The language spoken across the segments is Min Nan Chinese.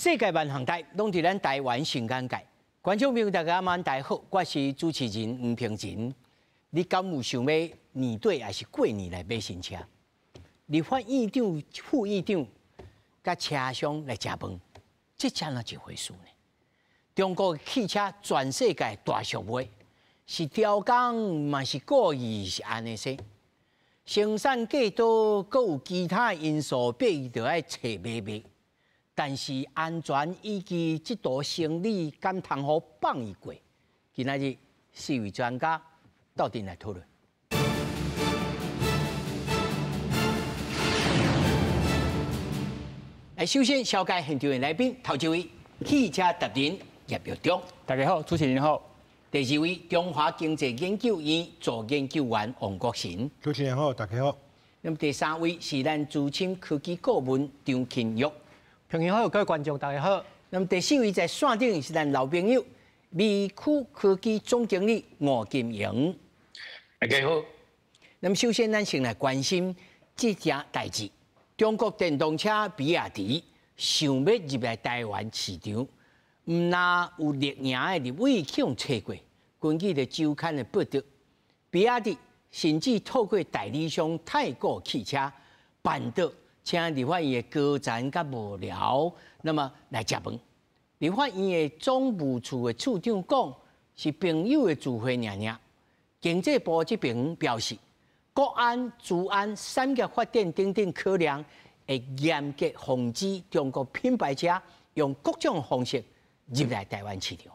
世界萬項代，攏佇咱台灣新眼界。觀眾朋友大家晚大好，我是主持人吳平仁。你敢有想欲年底抑是過年來買新車？立法院長、副院長佮車商來食飯，這是按怎一回事呢？中國汽車全世界大俗賣，是刁工嘛是故意是按呢說？生產過多，閣有其他因素，逼伊著愛揣買賣。但是安全以及這道生理敢通予放伊過？今仔日四位專家鬥陣來討論。來，首先紹介現場的來賓，頭一位汽車達人葉玉忠，大家好，主持人好。第二位中華經濟研究院助研究員王國臣，主持人好，大家好。那麼第三位是咱資深科技顧問張慶玉。朋友好，各位觀眾大家好。那麼第四位在線頂是咱老朋友，微曲科技總經理吳金榮。大家好。那麼首先，咱先來關心這件代誌。中國電動車比亞迪想欲入來台灣市場，毋但有綠營的立委去予揣過。根據的週刊的報道，比亞迪甚至透過代理商太古汽車辦桌，請立法院的高層佮幕僚，那麼來食飯。立法院的總務處的處長講，是朋友的聚會爾爾。經濟部這邊表示，國安、資安、產業發展等等考量，會嚴格防止中國品牌車用各種方式入來台灣市場。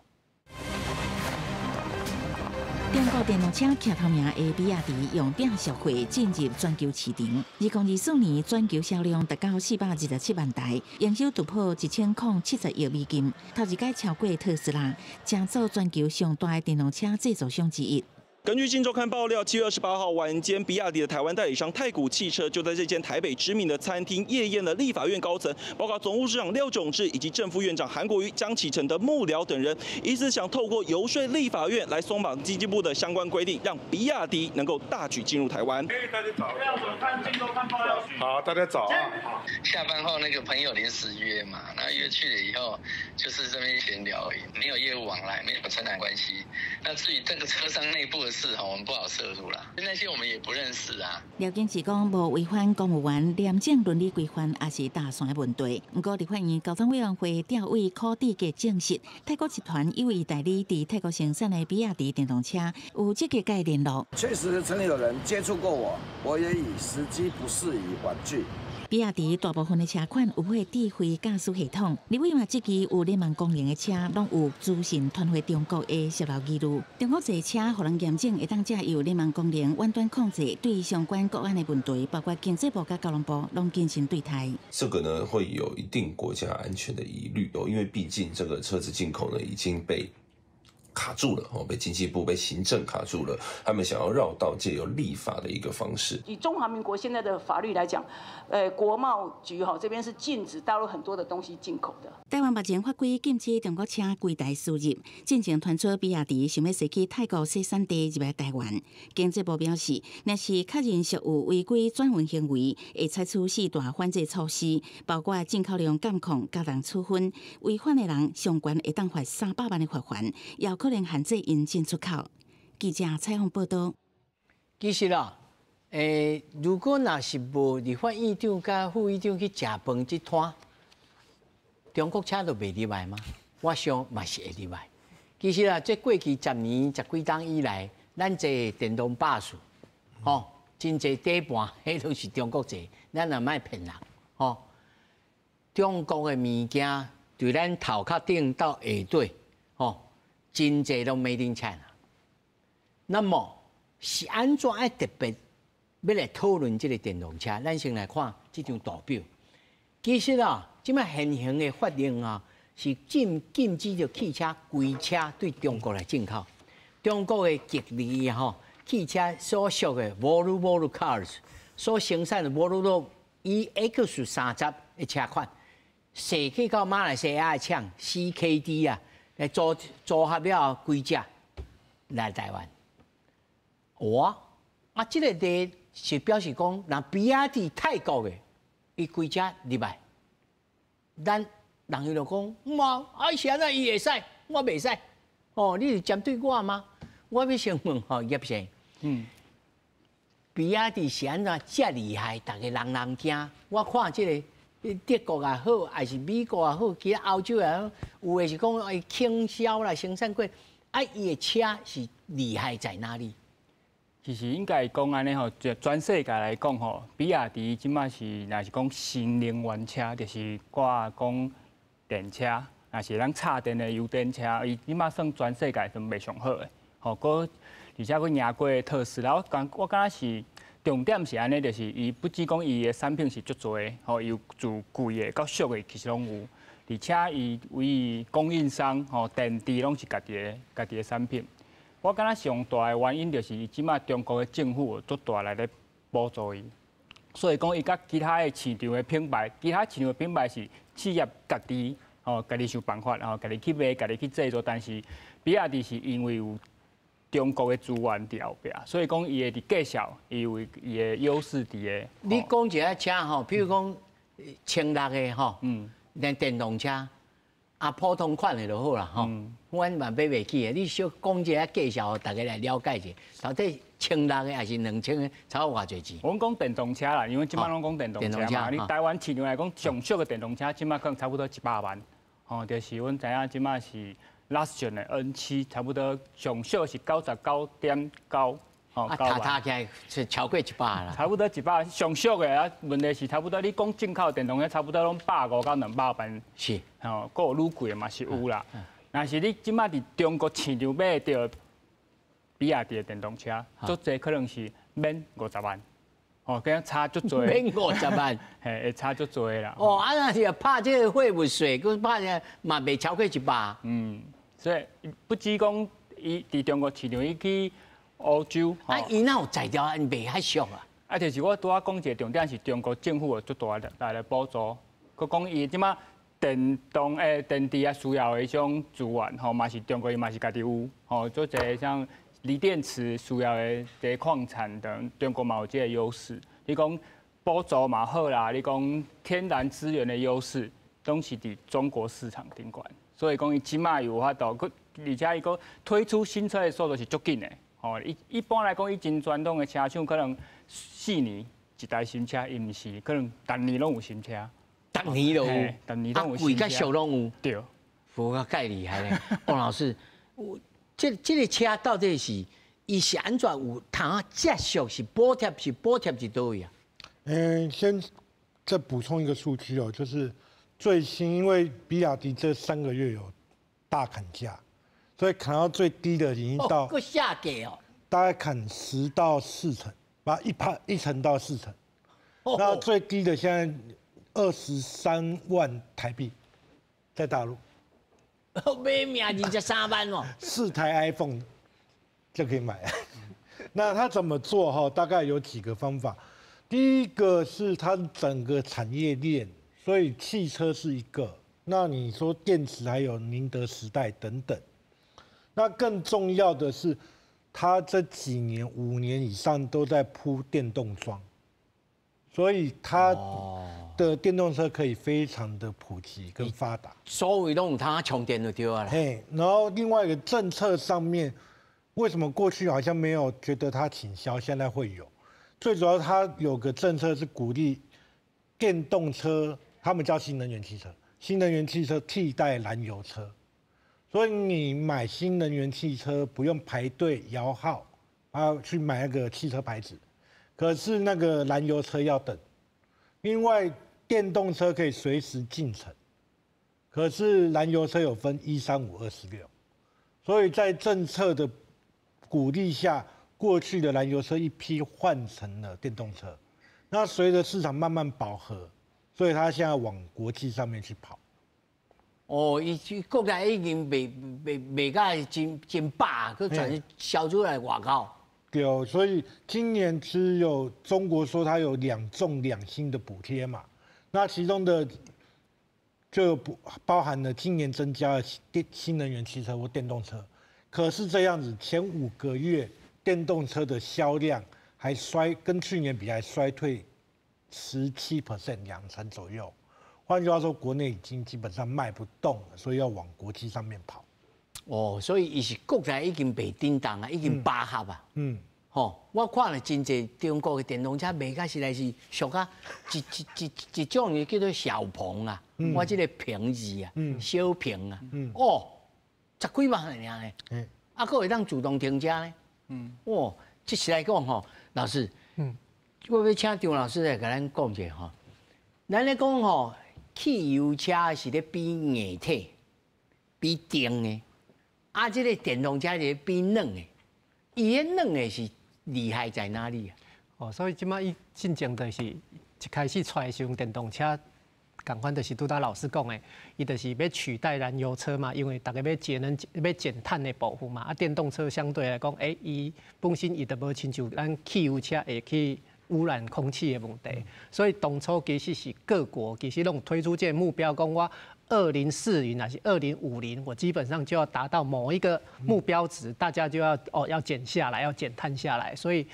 中國電動車徛頭名的比亞迪用拼俗貨進入全球市場。2024年全球銷量達到427萬台，營收突破1070億美金，頭一擺超過特斯拉，成做全球上大的電動車製造商之一。根據《鏡週刊》爆料，7月28號晚間，比亞迪的台灣代理商太古汽車就在這間台北知名的餐廳夜宴了立法院高層，包括總務室長廖炯智以及正副院長韓國瑜、江啟臣的幕僚等人，疑似想透過遊說立法院來鬆綁經濟部的相關規定，讓比亞迪能夠大舉進入台灣。大家早。好，大家早啊。下班後那個朋友臨時約嘛，那約去了以後，就是這邊閒聊而已，沒有業務往來，沒有承攬關係。那至於這個車商內部的事，我們不好涉入啦。那些我們也不認識啊。廖炯智講，無違反公務員廉政倫理規範，抑是搭線的問題。毋過立法院交通委員會調委柯志杰證實，太古集團有意代理佇泰國生產的比亞迪電動車，有積極共伊聯絡。確實曾有人接觸過我，我也以時機不適宜婉拒。比亞迪大部分的車款有配智慧駕駛系統，立委嘛質疑有聯網功能的車，攏有資訊傳回中國的洩漏疑慮。中國製車予人驗證會當藉由聯網功能遠端控制，對相關國安的問題，包括經濟部佮交通部，攏謹慎對待。這個呢會有一定國家安全的疑慮哦，因為畢竟這個車子進口呢已經被卡住了哦，被經濟部、被行政卡住了。他們想要繞道，借由立法的一個方式。以中華民國現在的法律來講，國貿局哈這邊是禁止大陸很多的東西進口的。台灣目前法規禁止中國車規台輸入，進前傳出比亞迪想欲踅去泰國生產地入來台灣。經濟部表示，若是確認屬有違規轉運行為，會採取四大反制措施，包括進口量監控、加重處分，違反的人上懸會當罰300萬的罰鍰，也有可能限制𪜶進出口。記者採訪報道。其實啦，如果若是無立法院長佮副院長去食飯這攤，中國車就袂入來嗎？我想嘛是會入來。其實啊，這過去10年、十幾冬以來，咱坐電動巴士，吼，真濟底盤，彼攏是中國製，咱也莫騙人，吼。中國的物件，對咱頭殼頂到下底，吼，真濟攏 made in China。那麼是按怎愛特別欲來討論這個電動車？咱先來看這張圖表。其實啊，這擺現行的法令啊，是禁止著汽車規車對中國來進口。中國的吉利吼汽車所屬的 Volvo Cars 所生產的 Volvo EX30的車款，踅去到馬來西亞的廠 CKD 啊，來組合了後規隻來台灣。哇！啊，這個例是表示講，若比亞迪泰國的，伊規隻入來，咱人伊就講，哇，啊是按怎伊會使，我袂使，哦，你是針對我嗎？我欲先問吼葉生，比亞迪是按怎遮厲害，逐个人人驚。我看這个德國也好，還是美國也好，其他歐洲也好，有的是講會傾銷啦、生產過，啊，伊的車是厲害在哪裡？其實應該講按呢吼，全世界來講吼，比亞迪這馬是若是講新能源車，就是掛講電車，若是咱插電的油電車，伊這馬算全世界算賣上好的。吼，閣而且閣贏過特斯拉。我感覺是重點是按呢，就是伊不止講伊的產品是足濟，吼，有自貴的到俗的，其實攏有。而且伊為供應商吼，電池攏是家己的產品。我感覺上大的原因就是伊這馬中國的政府足大來咧補助伊，所以講伊佮其他的市場的品牌，其他市場的品牌是企業家己吼，家己想辦法吼，家己去賣，家己去製造。但是比亞迪是因為有中國的資源佇後壁，所以講伊會佇價數，伊有伊的優勢佇个。你講一个車吼，比如講千六的吼，電電動車。啊，普通款的就好啦，吼，阮嘛買袂起的。你小講一下介紹，大家來了解一下。到底千六的還是2000的，差偌濟錢？阮講電動車啦，因為這馬攏講電動車嘛。你台灣市場來講，上俗的電動車，這馬可能差不多100萬，吼，就是阮知影這馬是 Luxgen 的 N7，差不多上俗是99.9。啊，塔塔起來是超過100啦。差不多一百，上俗的啊，問題是差不多你講進口電動車，差不多攏150到200萬。吼，閣有愈貴的嘛是有啦。若是你這馬佇中國市場買著比亞迪的電動車，足濟可能是免50萬。哦，咁樣差足濟。免50萬，嘿，會差足濟啦。哦，啊，若是拍這個貨物稅，閣拍這嘛袂超過100。嗯，所以不止講伊佇中國市場，伊去歐洲，啊，伊哪有材料𪜶賣較俗啊？啊，就是我拄仔講一个重點是中國政府有足大來來補助，閣講伊這馬電動誒電池啊需要的彼種資源吼，嘛是中國伊嘛是家己有吼，做一個像鋰電池需要的這個礦產等，中國嘛有這個優勢。你講補助嘛好啦，你講天然資源的優勢，攏是佇中國市場頂懸，所以講伊這馬有法度，閣而且伊閣推出新車的速度是足緊的。哦，一般來講，以前傳統的車廠可能4年一台新車，伊毋是，可能逐年攏有新車，逐年都有，逐年攏有新車，貴佮俗攏有，無較蓋厲害咧。王老師，有這個車到底是伊是按怎有通啊？遮俗是補貼是補貼佇佗位啊？嗯，先再補充一個數據哦，就是最新，因為比亞迪這3個月有大砍價。所以砍到最低的已經到，閣下價哦，大概砍10到4成，把一趴1成到4成。那最低的現在23萬台幣，在大陸。買命23萬哦。 4台 iPhone 就可以買。那他怎麼做哈？大概有幾個方法。第一個是它整個產業鏈，所以汽車是一個。那你說電池還有寧德時代等等。那更重要的是，他這幾年5年以上都在鋪電動樁，所以他的電動車可以非常的普及跟發達。所有攏有通充電就對了。嘿，然後另外一個政策上面，為什麼過去好像沒有覺得它傾銷，現在會有？最主要它有個政策是鼓勵電動車，他們叫新能源汽車，新能源汽車替代燃油車。所以你買新能源汽車不用排隊搖號，啊去買那個汽車牌子，可是那個燃油車要等。另外，電動車可以隨時進城，可是燃油車有分一三五二四六，所以在政策的鼓勵下，過去的燃油車一批換成了電動車。那隨着市場慢慢飽和，所以它現在往國際上面去跑。哦，伊國內已經賣甲真真飽，閣全銷出來外口。對，所以今年只有中國說它有兩重兩新的補貼嘛，那其中的就不包含了今年增加了電新能源汽車或電動車。可是這樣子，前5個月電動車的銷量還衰，跟去年比還衰退17% 2成左右。换句话说，国内已经基本上卖不动了，所以要往国际上面跑。哦，所以伊是国内已经袂振动啊，已经饱和啊。吼，我看了真濟中國的電動車賣甲實在是俗啊，一種叫做小鵬啊，我這個鵬字啊，小鵬啊，哦，十幾萬爾呢，啊，閣會當自動停車呢，哦，這實來講吼，老師，我欲請張老師來共咱講一下吼，咱咧講吼，汽油車是咧比硬體，比電的，啊，這個電動車是比軟的，伊彼軟的是厲害在哪裡啊？哦，所以這擺伊進前就是一開始出來時陣，電動車仝款就是拄才老師講的，伊就是欲取代燃油車嘛，因為逐家欲節能、欲減碳的部分嘛。啊，電動車相對來講，伊本身伊就無親像咱汽油車會去污染空氣的問題。所以當初其實是各國其實攏推出這個目標，講我2040還是2050，我基本上就要達到某一個目標值，大家就要哦要減下來，要減碳下來。所以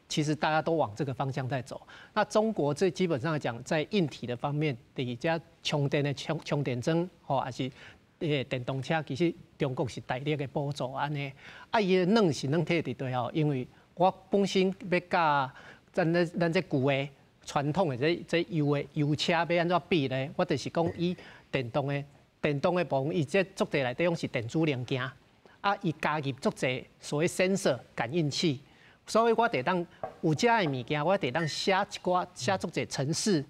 其實大家都往這個方向在走。那中國這基本上來講，在硬體的方面，佇遮充電的充電樁，吼，還是電動車，其實中國是大力的補助按呢。啊，伊的軟是軟體佇佗吼，因為我本身欲佮咱這舊的傳統的這油的油車欲按怎比咧？我就是講以電動的部分，伊這足濟內底攏是電子零件，啊，伊加入足濟所謂 sensor 感應器。所以我會當有遮的物件，我會當寫一寡寫足濟程式，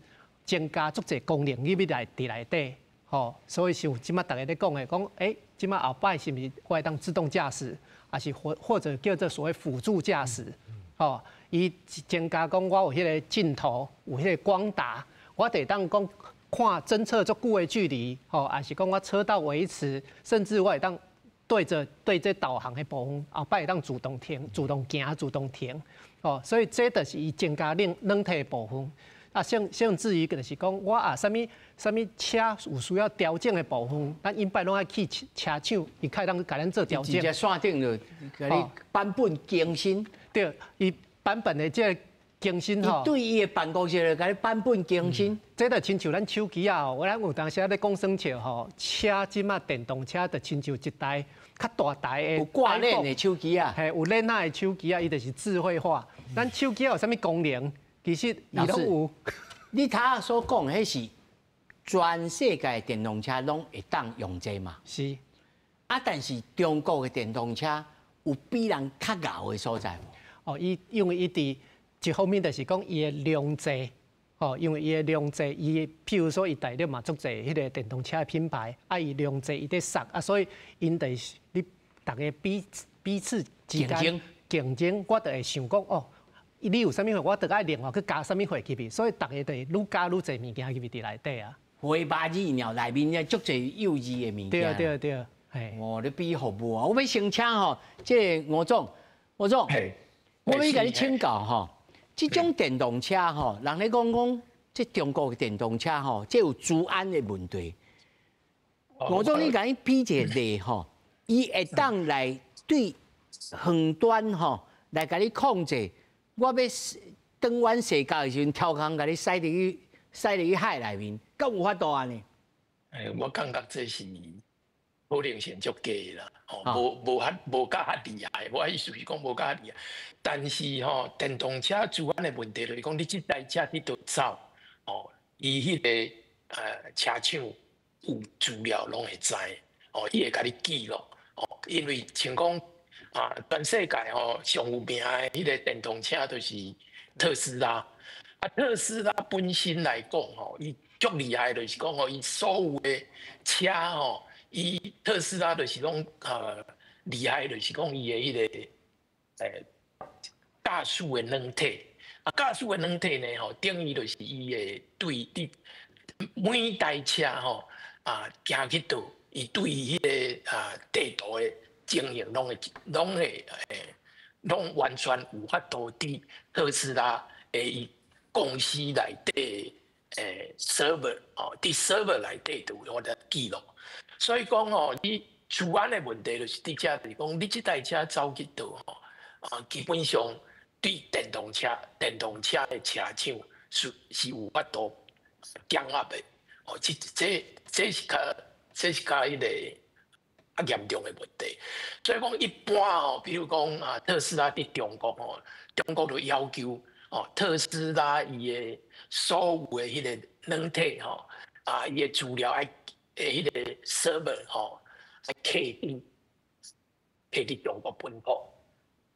增加足濟功能入去內佇內底，吼。所以像這擺逐家咧講的，講這擺後擺是毋是我會當自動駕駛，還是或者叫做所謂輔助駕駛，吼。伊增加講我有彼个鏡頭，有彼個光達，我會當講看偵測足久的距離，吼，還是講我車道維持，甚至我會當對著對這導航的部分，後擺會當主動停、主動行、主動停，哦，所以這就是伊增加軟體的部分。啊，甚至於就是講，我啊，啥物啥物車有需要調整的部分，咱應擺攏愛去車廠，伊較會當共咱做調整。直接線頂就共你版本更新。對，伊版本的這個更新吼。對伊的辦公室就共你版本更新。這就親像咱手機啊，我咱有當時咧講耍笑吼，車這擺電動車就親像一台較大台的有掛鏈的手機啊，嘿，有鏈仔的手機啊，伊就是智慧化。咱手機有啥物功能？其實伊攏有。你頭仔所講，彼是全世界電動車攏會當用這嘛？是。啊，但是中國的電動車有比人較𠢕的所在無？哦，伊因為伊佇一方面就是講伊的量濟，哦，因為伊的量濟，伊譬如說伊大陸嘛足濟彼個電動車的品牌，啊，伊量濟伊咧殺啊，所以𪜶就是你逐家彼彼此之間競爭，我就會想講哦。你有啥物貨，我就愛另外去加啥物貨入去，所以逐家就會愈加愈濟物件入去佇內底啊。花巴子鳥內面咧足濟幼稚的物件。對對對，嘿。哦，咧比服務啊！我欲先請吼，這個吳總，吳總，我欲共你請教吼，這種電動車吼，人咧講講，這中國的電動車吼，這有資安的問題。吳總，你共伊比一個例吼，伊會當來對遠端吼來共你控制。我欲轉彎踅角的時陣，超空共你駛入去海內面，敢有法度按呢？我感覺這是可能性足低啦，吼，無無遐無佮厲害，我意思是講無佮厲害。但是吼，電動車資安的問題就是講，你這台車佇佗走，吼，伊彼个車廠有資料攏會知，哦，伊會共你記錄，哦，因為像講啊，全世界吼上有名的彼个電動車就是特斯拉，啊，特斯拉本身來講吼，伊足厲害，就是講吼，伊所有的車吼，伊特斯拉就是攏厲害，就是講伊的彼个駕駛的軟體，啊，駕駛的軟體呢吼，等於就是伊會對佇每台車吼啊行去佗，伊對彼个啊地圖的情形攏會攏完全有法度佇特斯拉的伊公司內底server 哦，佇 server 內底就有法度記錄。所以講吼，你資安的問題就是佇遮，就是講你這台車走去佗吼，啊，基本上對電動車的車廠是有法度減壓的。哦，這是較彼個較嚴重的問題。所以講一般吼，比如講啊，特斯拉佇中國吼，中國就要求哦，特斯拉伊的所有的彼個軟體吼，啊，伊的資料愛的彼個 server 吼，愛客佇中國本土。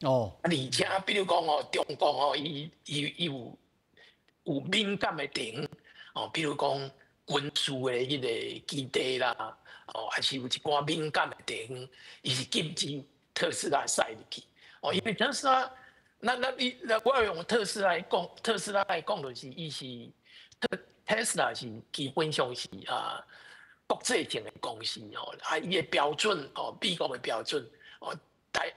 啊，而且比如講吼，中國吼，伊有敏感的地方，哦，比如講軍事的彼個基地啦，哦，還是有一寡敏感的地方，伊是禁止特斯拉駛入去。哦，因為特斯拉，那你那我用特斯拉來講，特斯拉來講就是伊是特斯拉是基本上是啊國際性的公司吼，啊，伊的標準哦，美國的標準哦。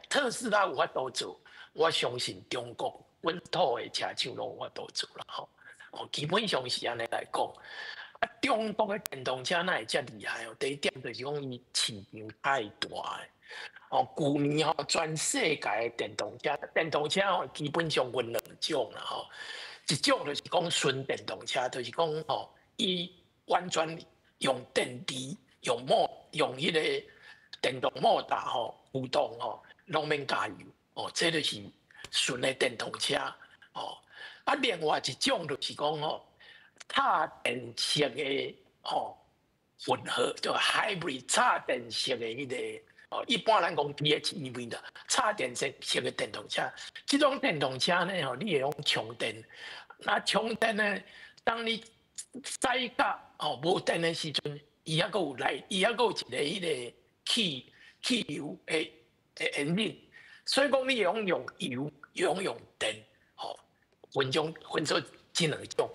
特斯拉有法度做，我相信中國本土的車廠攏有法度做啦吼。哦，基本上是按呢來講。啊，中國的電動車哪會遮厲害哦？第一點就是講伊市場太大。哦，舊年吼，全世界的電動車吼，基本上分兩種啦吼。一種就是講純電動車，就是講吼，伊完全用電池、用彼個電動摩打吼驅動吼，攏免加油哦，這就是純的電動車哦。啊，另外一種就是講吼，插電式的吼混合，就 hybrid 插電式的彼個哦，一般咱講 PHEV 啦，插電式的電動車，這種電動車呢吼，你會用充電，那充電呢，當你駛到吼無電的時陣，伊猶閣有來，伊猶閣有一個彼個汽油的引擎，所以講你會用用油，用用電，吼，分做這兩種。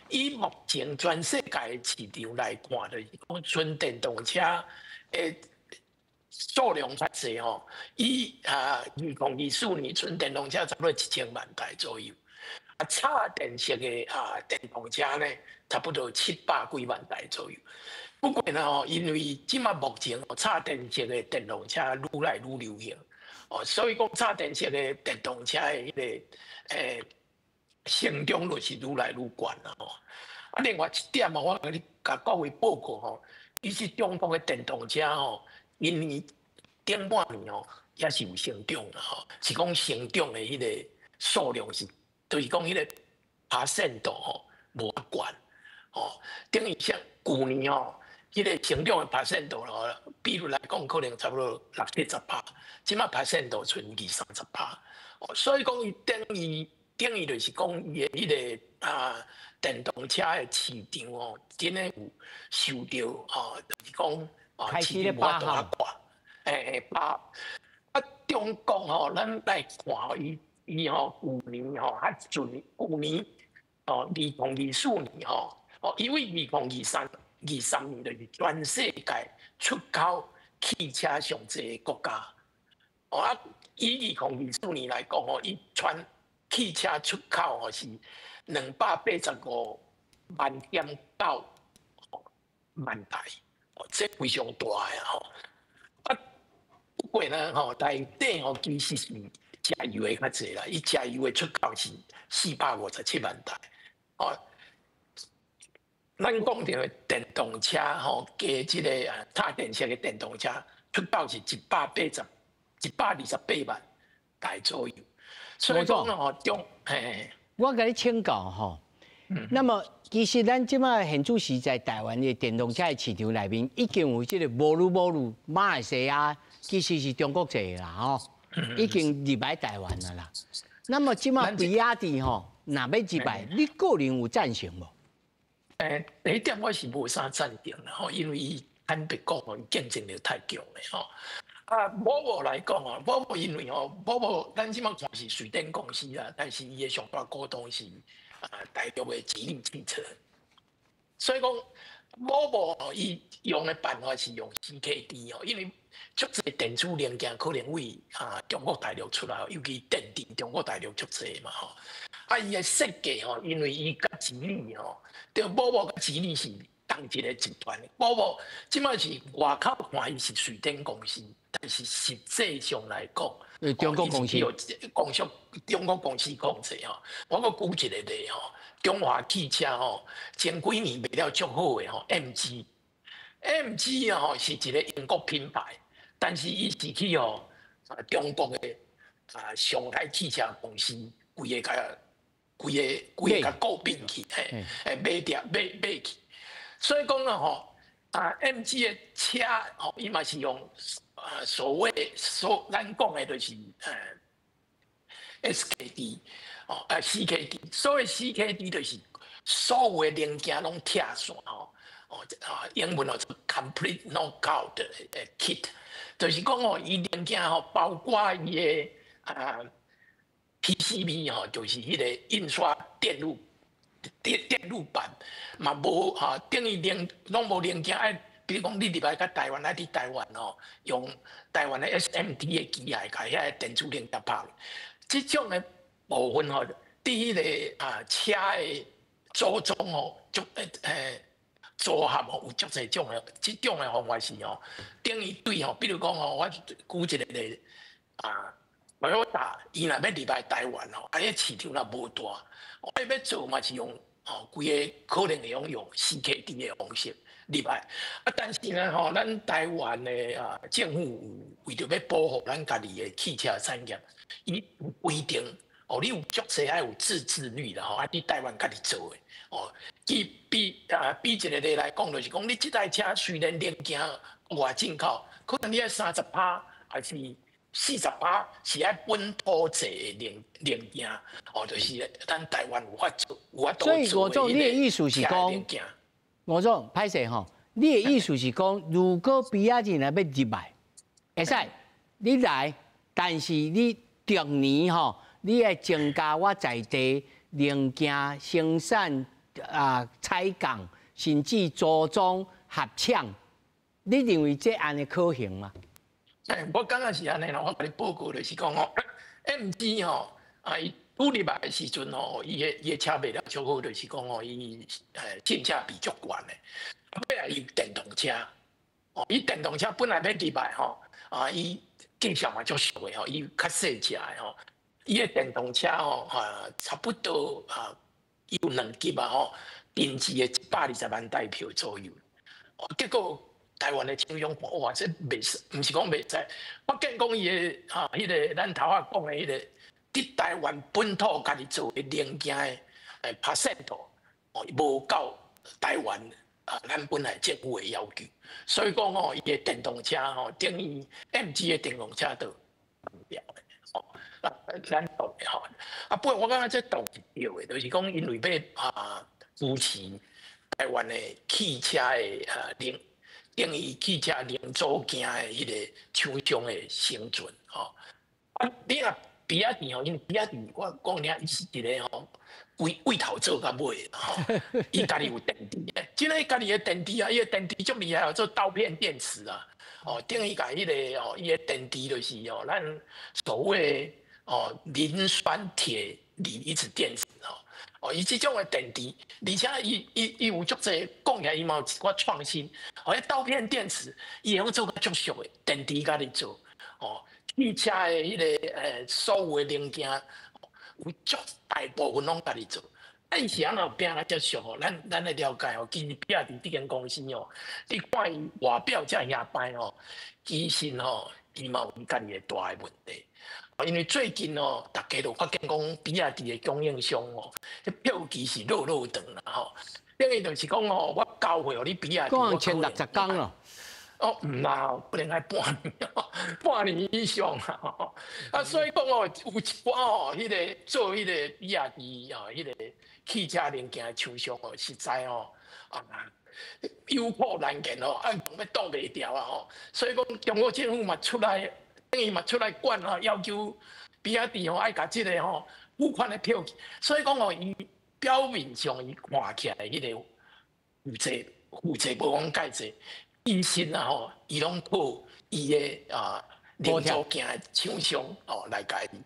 以目前全世界的市場來看，就是講純電動車的數量較濟吼。以2024年純電動車差不多1000萬台左右，啊，插電式的啊電動車呢，差不多700幾萬台左右。不過呢吼，因為這馬目前插電式的電動車愈來愈流行，哦，所以講插電式的電動車的彼個成長率是愈來愈懸啦吼。啊，另外一點啊，我共你共各位報告吼，其實中國的電動車吼，今年頂半年吼也是有成長啦吼，是講成長的彼個數量是，就是講彼個 percent 度吼無遐懸，吼，等於像舊年吼，彼個成長的 percent 度吼，比如來講可能差不多六七十趴，這馬 percent 度賰二三十趴，哦，所以講伊等於就是講伊的彼個啊電動車的市場哦，真的有受著吼，就是講哦，市場無法度較懸，欸，啊，中國吼，咱來看伊吼舊年吼較順，舊年哦2024年吼，哦，因為2023年就是全世界出口汽車上濟的國家，哦啊，以2024年來講吼，伊全汽車出口吼是285萬點9萬台，哦，這非常大的吼。啊，不過呢吼，內底吼其實是柴油的較濟啦，伊柴油的出口是457萬台，哦。咱講著的電動車吼，加這個啊插電式的電動車出口是128萬台左右。所以講吼，中嘿，我共你請教吼，那麼其實咱這馬現主時在台灣的電動車的市場內面，已經有這個摩魯摩魯馬來西亞，其實是中國製的啦吼，已經入來台灣了啦。那麼這馬比亞迪吼，若欲入來，你個人有贊成無？第一點我是無啥贊成啦吼，因為伊坦白講吼，競爭力太強了吼。啊，摩摩來講吼，摩摩因為吼，摩摩咱這馬看是瑞典公司啦，但是伊的上大股東是啊大陸的吉利汽車，所以講摩摩伊用的辦法是用 CKD 吼，因為足濟電子零件可能為啊中國大陸出來，尤其電池中國大陸足濟嘛吼。啊，伊的設計吼，因為伊佮吉利吼，對，摩摩佮吉利是同一個集團。摩摩這馬是外口看伊是瑞典公司，但是實際上來講，中國公司公司中國公司控制吼。我閣舉一個例吼，中華汽車吼，前幾年賣了足好的吼，MG，MG 吼是一個英國品牌，但是伊是去吼中國的啊上海汽車公司規个共規個共購併去，嘿，買掉買買去，所以講啊吼，啊 MG 的車吼，伊嘛是用啊所謂所咱講的就是SKD 哦啊 CKD，所謂 CKD 就是所有的零件攏拆散吼，哦啊英文叫做 Complete Knockout 的 Kit，就是講哦，伊零件吼包括伊的啊 PCB 吼，就是彼個印刷電路板嘛無吼，等於零攏無零件愛，比如講你入來到台灣，愛佇台灣吼，用台灣的 SMT 的機械共遐個電子零件拍落，這種的部分吼，佇彼個啊車的組裝吼，足組合吼，有足濟種的，這種的方法是吼，等於對吼，比如講吼，我舉一個例啊。Toyota 伊若欲入來台灣吼，啊，彼市場若無大，我欲做嘛是用吼，規个可能會用用 CKD 的方式入來。啊，但是呢吼，咱台灣的啊政府為著欲保護咱家己的汽車產業，伊有規定哦，你有足濟愛有自制率啦吼，啊，佇台灣家己做的哦。比啊比一個例來講，就是講你這台車雖然零件外進口，可能你愛30%還是40%是愛本土製的零件，哦，就是咱台灣有法做，有法度所以吳總，你的意思是講，吳總歹勢吼，你的意思是講，如果比亞迪若欲入來，會使你來，但是你逐年吼，你愛增加我在地零件生產啊採購，甚至組裝合廠，你認為這按呢可行嗎？欸，我感覺是按呢啦，我共你報告就是講吼，MG 吼，啊，伊拄入來的時陣吼，伊的車賣了足好，就是講吼，伊性價比足懸的。尾來伊有電動車，哦，伊電動車本來欲入來吼，啊，伊價錢嘛足俗的吼，伊較細隻的吼，伊的電動車吼，啊，差不多啊，有兩級啊吼，定制的120萬台票左右，哦，結果台灣的廠商看，哇，這袂使，毋是講袂使，發現講伊的哈，彼個咱頭仔講的彼個，佇台灣本土家己做的零件的percent 哦，無夠台灣啊，咱本來政府的要求，所以講吼，伊的電動車吼，等於 MG 的電動車都掉的，吼，啊，咱懂的吼，啊，不過我感覺這倒是對的，就是講因為欲啊扶持台灣的汽車的啊零。等於汽車零組件的彼個廠商的生存吼。啊，你若比亞迪吼，因為比亞迪我講你伊是一個吼，規為頭做到尾吼，伊家己有電池的，真的家己的電池啊，伊的電池足厲害，做刀片電池啊，哦，等於共彼個吼，伊的電池就是吼，咱所謂哦磷酸鐵鋰離子電池吼。哦，伊這種的電池，而且伊有足濟講起來，伊嘛有一寡創新。哦，彼刀片電池，伊會用做較足俗的電池家己做。哦，汽車的彼個所有的零件，有足大部分攏家己做。啊，伊是按怎變啊遮俗吼？咱來了解吼，其實比亞迪這間公司哦，你看伊外表遮爾歹吼，其實吼，伊嘛有伊家己的大的問題。因為最近哦，大家都發現講，比亞迪的供應商哦，這票期是落落長啦吼。等於就是講哦，我交貨予你比亞迪，講1060工咯。哦，毋啦，可能愛半年，半年以上啊。啊，所以講哦，有一寡哦，彼個做彼個比亞迪啊，彼個汽車零件的廠商哦，實在哦，啊，有苦難言哦，啊，欲擋袂牢啊吼。所以講，中國政府嘛出來。等於嘛出來管啊，要求比亞迪吼愛共這個吼付款的票，所以講哦，伊表面上伊看起來彼個負債無講蓋濟，其實啊吼，伊攏靠伊的啊零組件的廠商哦來共伊，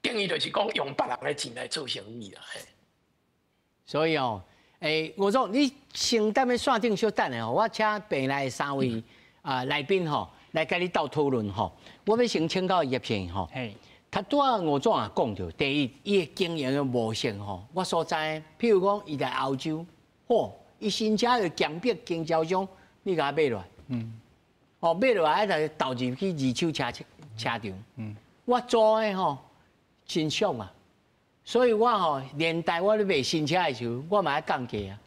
等於就是講用別人的錢來做生意啦。所以哦，吳總，你先踮咧線頂稍等下吼，我請棚內三位啊來賓吼。來佮你鬥討論吼。我欲先請教葉先吼。他拄仔吳總也講著，第一，伊的經營的模式吼，我所知，譬如講，伊在歐洲，吼，伊新車就強迫經銷商，你共買落來，哦，買落來就投入去二手車車場，我做的吼真俗啊，所以我吼連帶我咧賣新車的時候，我嘛愛降價啊，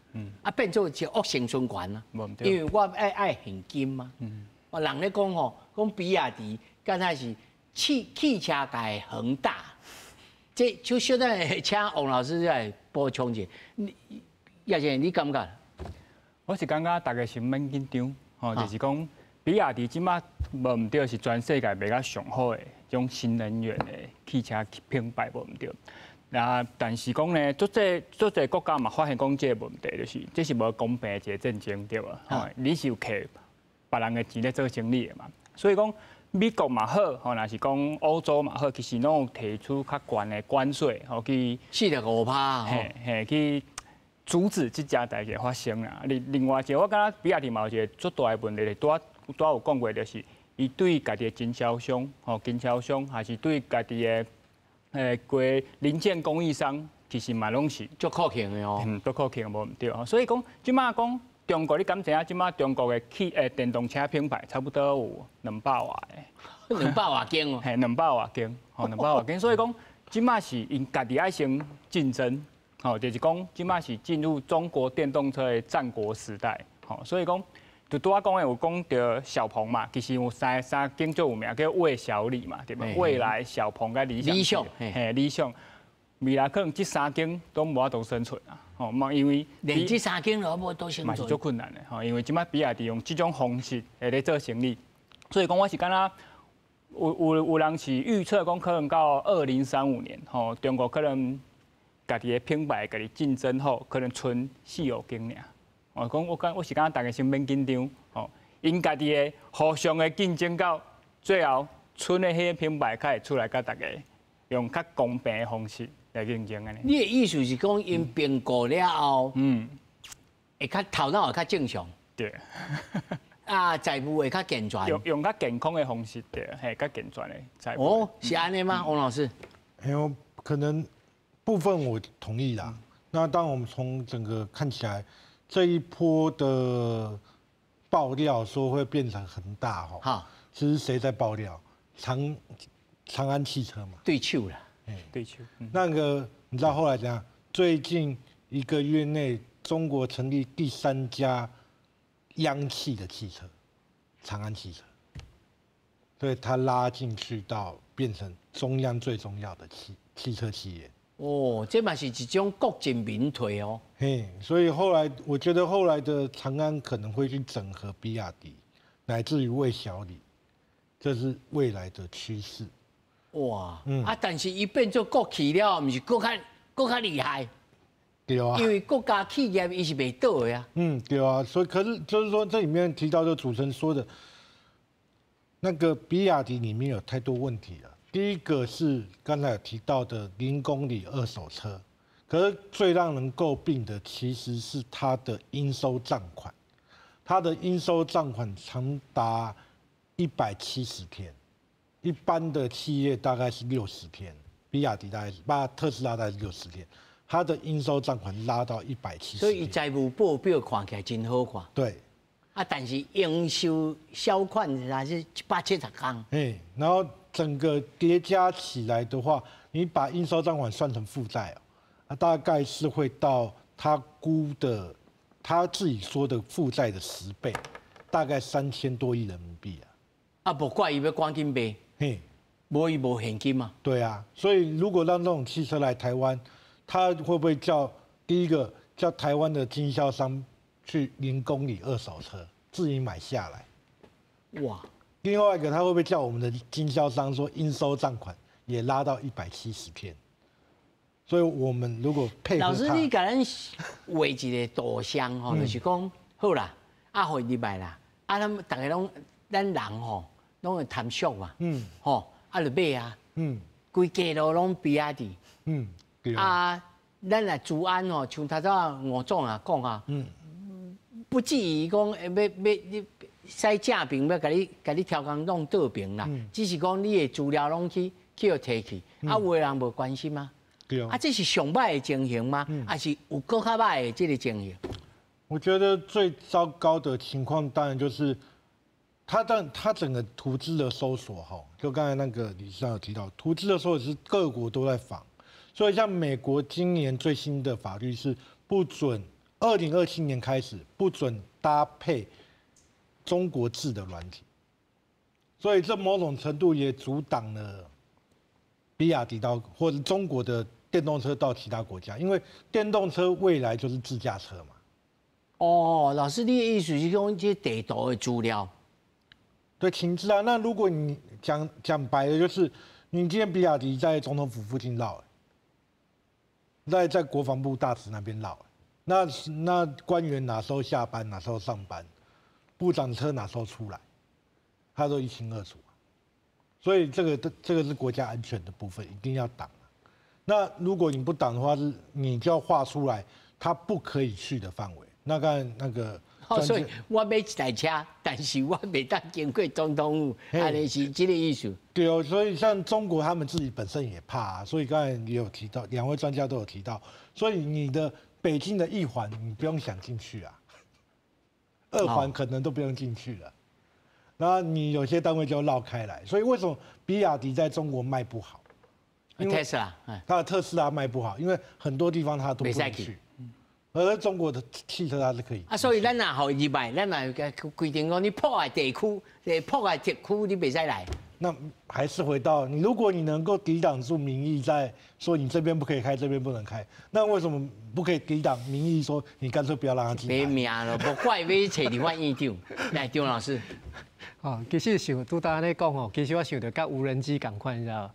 啊變做一個惡性循環啊，因為我愛愛現金嘛，我人咧講吼，講比亞迪敢若是汽車界恆大，這就小等請王老師來補充一下。葉先生，你感覺？我是感覺大家是毋免緊張，吼，就是講比亞迪這馬無毋對，是全世界賣甲上好的這種新能源的汽車品牌，無毋對。啊，但是講呢，足濟足濟國家嘛發現講這個問題，就是這是無公平的一個戰爭，對無？吼，你是有摕別人的錢咧做生意的嘛，所以講。美國嘛好，吼，若是講歐洲嘛好，其實攏有提出較懸的關稅，吼去4.5%，嘿嘿，去阻止這件代誌發生啦。另外一個，我感覺比亞迪嘛有一個足大的問題，拄仔拄仔有講過，就是伊對家己的經銷商，吼經銷商，還是對家己的規零件供應商，其實嘛攏是足苛刻的哦，嗯，足苛刻無毋對。所以講，這馬講。中國你敢知影？這馬中國的電動車品牌差不多有200外个，200外間哦，嘿，200外間，吼，200外間。所以講，這馬是𪜶家己愛先競爭，吼，就是講這馬是進入中國電動車的戰國時代，吼，所以講，就拄仔講的有講著小鵬嘛，其實有三間足有名叫蔚小理嘛，對無？蔚來、小鵬佮理想，理想，嘿，理想，未來可能這三間都無法度生存啊。吼，嘛因為連這三間都無都生存，嘛是足困難的吼，因為這馬比亞迪用這種方式會咧做生意，所以講我是感覺有人是預測講可能到2035年，吼，中國可能家己的品牌家己競爭好，可能賰四五間爾。我講我講我是感覺大家先免緊張，吼，𪜶家己的互相的競爭到最後，賰的彼个品牌較會出來佮大家用較公平的方式來競爭按呢。你的意思是講，𪜶併購了後，會較頭腦會較正常，對。啊，財務會較健全，用較健康的方式，對，嘿，較健全的財務。哦，是按呢嗎，王老師？哎呦，可能部分我同意啦。那當我們從整個看起來，這一波的爆料說會變成恆大哈，其實誰在爆料？長安汽車嘛，對手啦，對手。那個你知道後來怎樣？最近一個月內，中國成立第三家央企的汽車，長安汽車，所以他拉進去到變成中央最重要的汽車企業。哦，這嘛是一種國進民退哦。嘿，所以後來我覺得後來的長安可能會去整合比亞迪，乃至於蔚小理，這是未來的趨勢。哇，啊，但是伊變做國企了，毋是閣較閣較厲害？對啊。因為國家企業伊是袂倒的啊。嗯，對啊，所以可是就是說，這裡面提到就主持人說的，那個比亞迪裡面有太多問題了。第一個是剛才有提到的零公里二手車，可是最讓人詬病的其實是它的應收賬款，它的應收賬款長達170天，一般的企業大概是60天，比亞迪大概是，把特斯拉大概是60天，它的應收賬款拉到170。所以財務報表看起來真好看。對。啊，但是應收銷款還是170天。哎，然後整個疊加起來的話，你把應收賬款算成負債哦，啊，大概是會到他估的，他自己說的負債的10倍，大概3000多億人民幣啊。啊，無怪伊欲趕緊賣，無伊無現金啊。對啊，所以如果讓這種汽車來台灣，他會不會叫第一個叫台灣的經銷商去零公里二手車自己買下來？哇！另外一個，他會不會叫我們的經銷商說應收賬款也拉到170天？所以我們如果配合老師，你共咱畫一個圖像吼，就是講好啦，啊，予伊入來啦，啊，咱逐家攏咱人吼，攏會貪俗嘛，吼，啊，就買啊，規街路攏比亞迪，對啊，咱來資安吼，像頭先吳總也講啊，不至於講欲欲你。駛正爿欲共你共你刁工弄倒爿啦，只是講你的資料攏去去予提去，啊，有的人無關心嗎？對啊，啊，這是上歹的情形嗎？還是有閣較歹的這個情形？我覺得最糟糕的情況當然就是，他但他整個圖資的搜索哈，就剛才那個理事長有提到，圖資的搜索是各國都在仿，所以像美國今年最新的法律是不准，2027年開始不准搭配中國製的軟體，所以這某種程度也阻擋了比亞迪到或者中國的電動車到其他國家，因為電動車未來就是自駕車嘛。哦，老師，你的意思是講這地圖的資料？對，情資啊。那如果你講講白的，就是你今天比亞迪在總統府附近繞，在國防部大直那邊繞，那官員哪時候下班，哪時候上班，部長車哪時候出來，他都一清二楚。所以這個是國家安全的部分，一定要擋。那如果你不擋的話，是你就要畫出來，他不可以去的範圍。那剛才那個，所以我買一台車，但是我袂當經過總統府，按呢是這個意思。對哦，所以像中國他們自己本身也怕啊，所以剛才也有提到，兩位專家都有提到，所以你的北京的一環你不用想進去啊，二環可能都不用進去了。那你有些單位就繞開來，所以為什麼比亞迪在中國賣不好？特斯拉，它的特斯拉賣不好，因為很多地方它都不能去。而中國的汽車它是可以。啊，所以咱若予入來，咱若規定講你破壞地區，破壞特區，你袂使來。那還是回到你，如果你能夠抵擋住民意，在說你這邊不可以開，這邊不能開，那為什麼不可以抵擋民意？說你乾脆不要讓他進來。沒命咯，無怪欲揣立法院長。來，張老師。哦，其實像拄才按呢講吼，其實我想著佮無人機仝款，你知無？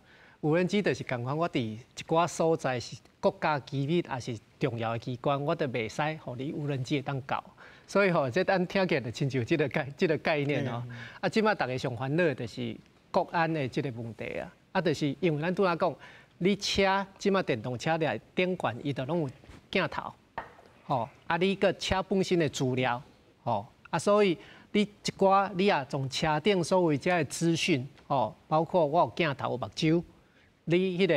無人機就是仝款，我佇一寡所在是國家機密，抑是重要的機關，我都袂使予你無人機會當到。所以吼，這咱聽起來就親像這個概念哦。啊，這擺逐家上煩惱的就是國安的這個問題啊。啊，就是因為咱拄仔講，你車這擺電動車來頂懸，伊就攏有鏡頭，吼。啊，你閣車本身的資料，吼。啊，所以你一寡你也從車頂所有這的資訊，吼，包括我有鏡頭有目睭。你彼個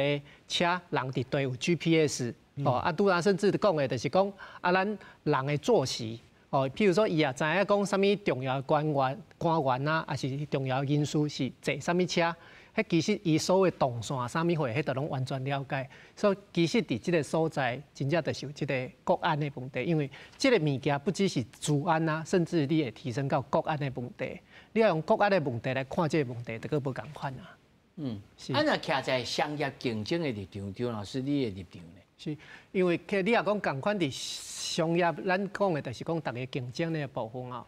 車人佇佗有 GPS，哦，啊，拄仔甚至講的，就是講啊，咱人的坐席，哦，譬如說伊也知影講啥物重要的官員啊，抑是重要的人士是坐啥物車，彼其實伊所有動線啥物貨，彼都攏完全了解。所以其實佇這個所在，真正就是有這個國安的問題，因為這個物件不只是資安啊，甚至你會提升到國安的問題。你要用國安的問題來看這個問題，就閣無仝款啊。是。啊，若徛在商業競爭的立場，張老師你的立場呢？是，因為你若講仝款佇商業，咱講的就是講逐家競爭的部分啊。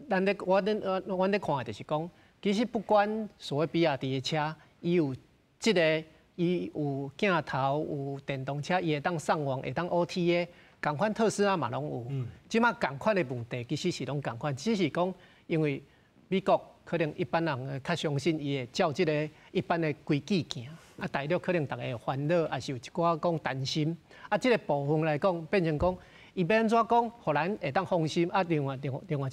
咱咧我咧我阮咧看的就是講，其實不管所謂比亞迪的車，伊有這個，伊有鏡頭，有電動車，伊會當上網，會當 OTA，仝款特斯拉嘛攏有。這擺仝款的問題其實是攏仝款，只是講因為美國可能一般人較相信伊會照這個一般的規矩行，啊，大陸可能逐家會煩惱，抑是有一寡講擔心。啊，這個部分來講，變成講伊欲按怎講，予咱會當放心。啊，另外一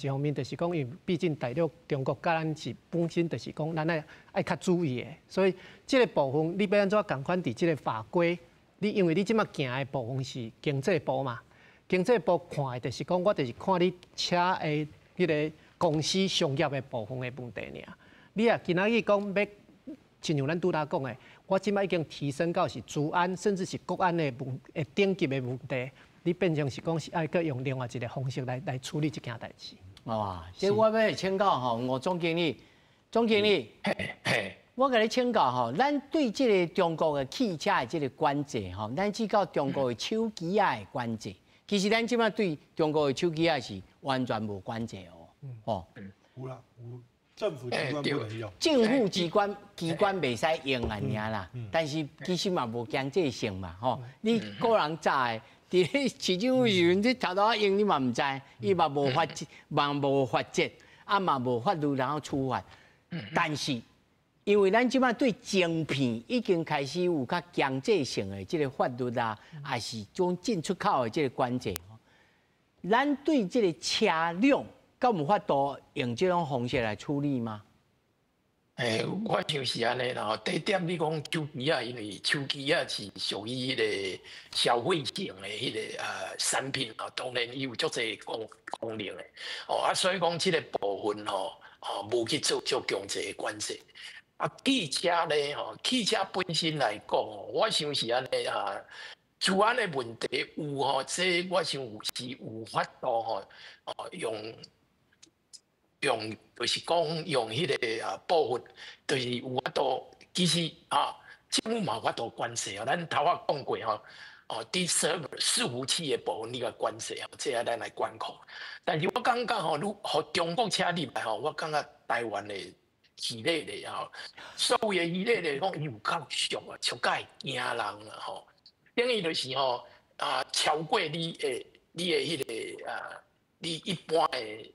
方面就是講，因為畢竟大陸中國佮咱是本身就是講，咱愛較注意的。所以這個部分你欲按怎仝款佇這個法規，你因為你這擺行的部分是經濟部嘛，經濟部看的就是講，我就是看你車的彼個公司商業的部分的問題爾。你啊，今仔日講欲，親像咱拄仔講的，我這擺已經提升到是資安，甚至是國安的問的等級的問題，你變成是講是愛閣用另外一個方式來處理這件代誌。哇，這我欲請教吼，吳總經理，總經理，我共你請教吼，咱對這個中國的汽車的這個管制吼，咱只到中國的手機仔的管制，其實咱這擺對中國的手機仔是完全無管制哦。哦，有啦，有政府機關不能用，政府機關袂使用按呢啦，但是其實嘛無強制性嘛，吼，你個人早的，佇咧市政府時陣，你頭拄仔用你嘛毋知，伊嘛無法嘛無罰則，啊嘛無法律然後處罰，但是因為咱這擺對晶片已經開始有較強制性的這個法律啊，抑是種進出口的這個管制，咱對這個車輛。敢有法度用這種方式來處理嗎？我想是按呢啦。第一點，你講手機仔，因為手機仔是屬於彼个消費性的彼个產品啊，當然伊有足濟功能的。哦，啊，所以講這个部分吼，哦，無去做足強制的管制。啊，汽車咧吼，汽車本身來講，我想是按呢啊，資安的問題有吼，這我想是有法度吼，哦用就是講用彼个啊部分，就是有法度，其實啊，政府嘛有法度管制哦。咱頭仔講過吼，哦，佇 server 伺服器的部分你共管制哦，這個咱來管控。但是我感覺吼，你予中國車入來吼，我感覺台灣的戲咧咧吼，所謂的戲咧咧講伊有夠俗啊，俗甲會驚人啊吼。等於就是吼啊，超過你的彼个啊，你一般的